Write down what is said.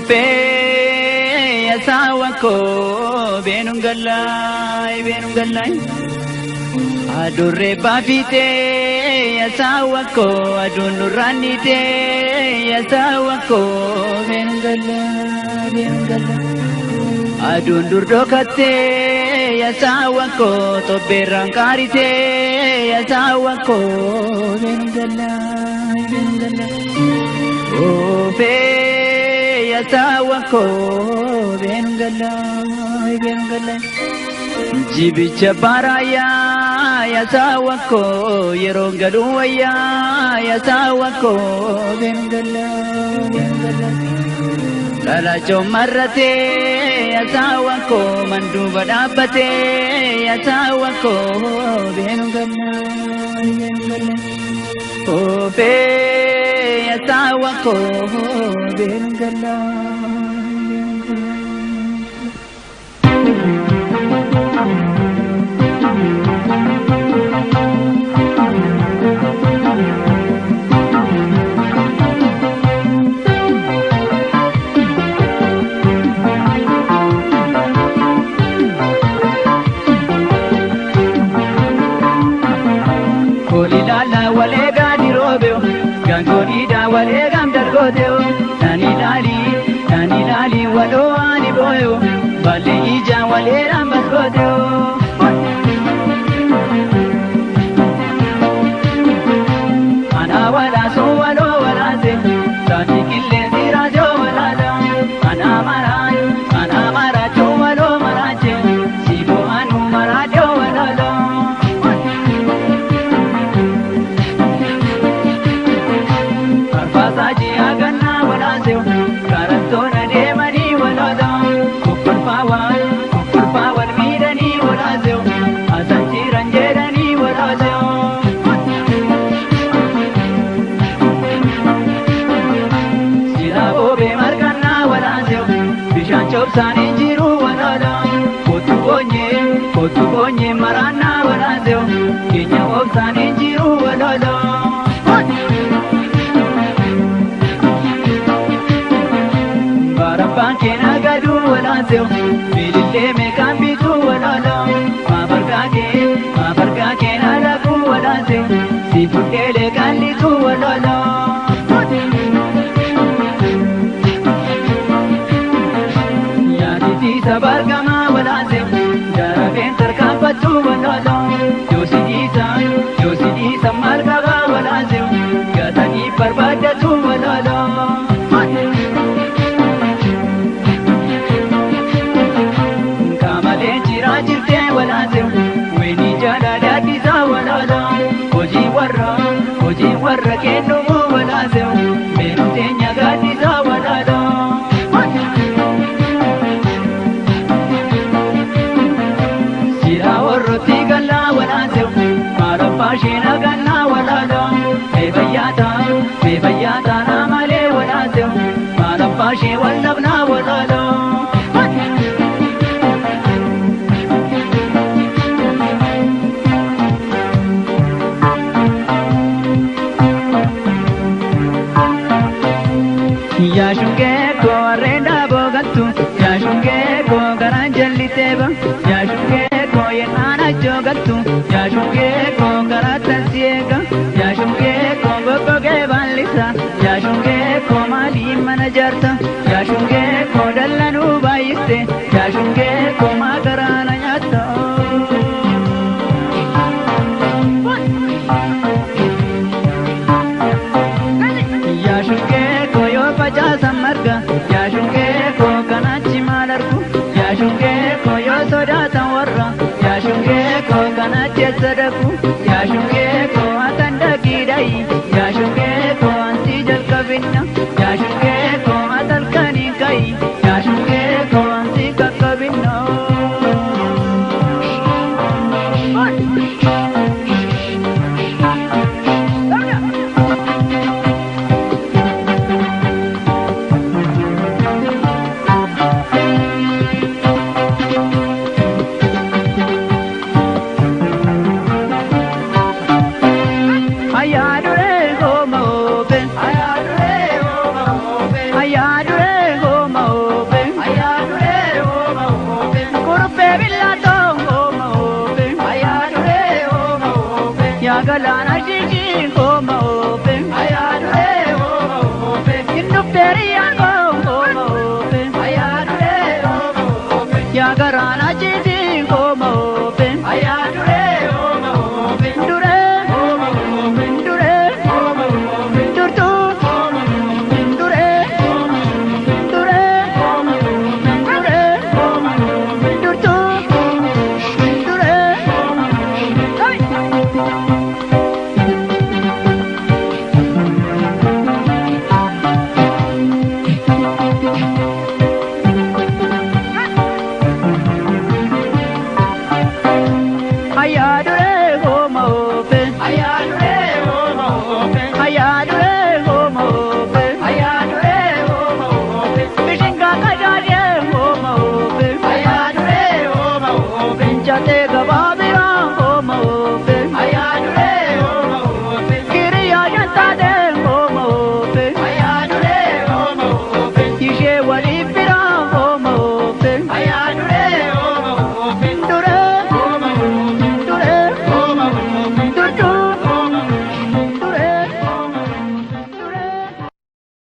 Oofee yaasaawwan koo beenuun gallaay beenuun gallaay. Adurree baafitee yaasaawwan koo aduun nurraan dhiitee yaasaawwan koo beenuun gallaay beenuun gallaay. Aduun dur dhokattee yaasaawwan koo tobbeerraan qaaritee yaasaawwan koo beenuun gallaay beenuun gallaay. Oofee yaasaawwan koo beenuun gallaay beenuun gallaay. Jibicha baarayaa yaasaawwan koo yeroon galuu wayyaa yaasaawwan koo beenuun gallaay beenuun gallaay. Lalachoon marratee yaasaawwan koo manduuba dhaabbatee yaasaawwan koo beenuun gallaay beenuun gallaay. Oofee yaasaawwan koo beenuun gallaay beenuun gallaay. Koolilaala walee gaadi roobeo gangooniidha walee gamdargooteo nani laali nani laali waloo ani booyo balee ija walee rambasgooteo. Ana walaasoo waloo walaase saati qilleensi raasoo walaala ana maraan ana maraachoo waloo maraache siifoo anu maraachoo walaala. Arbaasaa ji'a gannaa walaasew karattoona deemanii walaala kokkolfaa kokkolfaa wal miidhanii walaasew asan jiran jedhanii walaasew. Silaa boobee margannaa walaasew bishaan coobsaanii jiru walaala kottu boonyee kottu boonyee maraannaa walaasew keenya obsaanii jiru walaala. Barabbaan keena gaduu walaasew bilillee meeqaan bituu walaala maabargaa keena laguu walaasew si fudheelee qallituu walaala. Yaaditiisa bargamaa walaasew darabeen tarkaanfachuu walaala yoosi dhiisa maal qabaa walaasew gatanii barbaaddatu walaala. Kaamalee jiraa jirtee walaasew weenii jala daadhisaa walaala hojii warra kennumu walaasew meenuu teenya gaadhisaa walaala. Siraa warrooti gallaa walaasew maalaffaa sheena gannaa walaala meebayyaataa naa malee walaasew maalaffaa shee wallabnaa walaala. Yaashungee koo harreen dhaaboo galtu yaashungee koo garaan jallitee ba yaashungee koo yennaan achoo galtu yaashungee koo garaa si eega yaashungee koo goggogee baallisa yaashungee koo maaliin mana jaarta yaashungee koo dallanuu baay'iste yaashungee koo maa garaa na nyaatta. Yaashungee koo yoo facaasan marga yaashungee koo kanaachi maal argu yaashungee koo yoo sodaatan warra yaashungee koo kanaachi eessa dhaqu yaashungee koo atan dhaqiidhayi yaashungee koo ansi jalqabinna yaashungee koo atalkanii kayi yaashungee koo ansi qaqqabinna. Ayyaadure Ashiishiin hooma oofe. Hin dhufteeriyaan.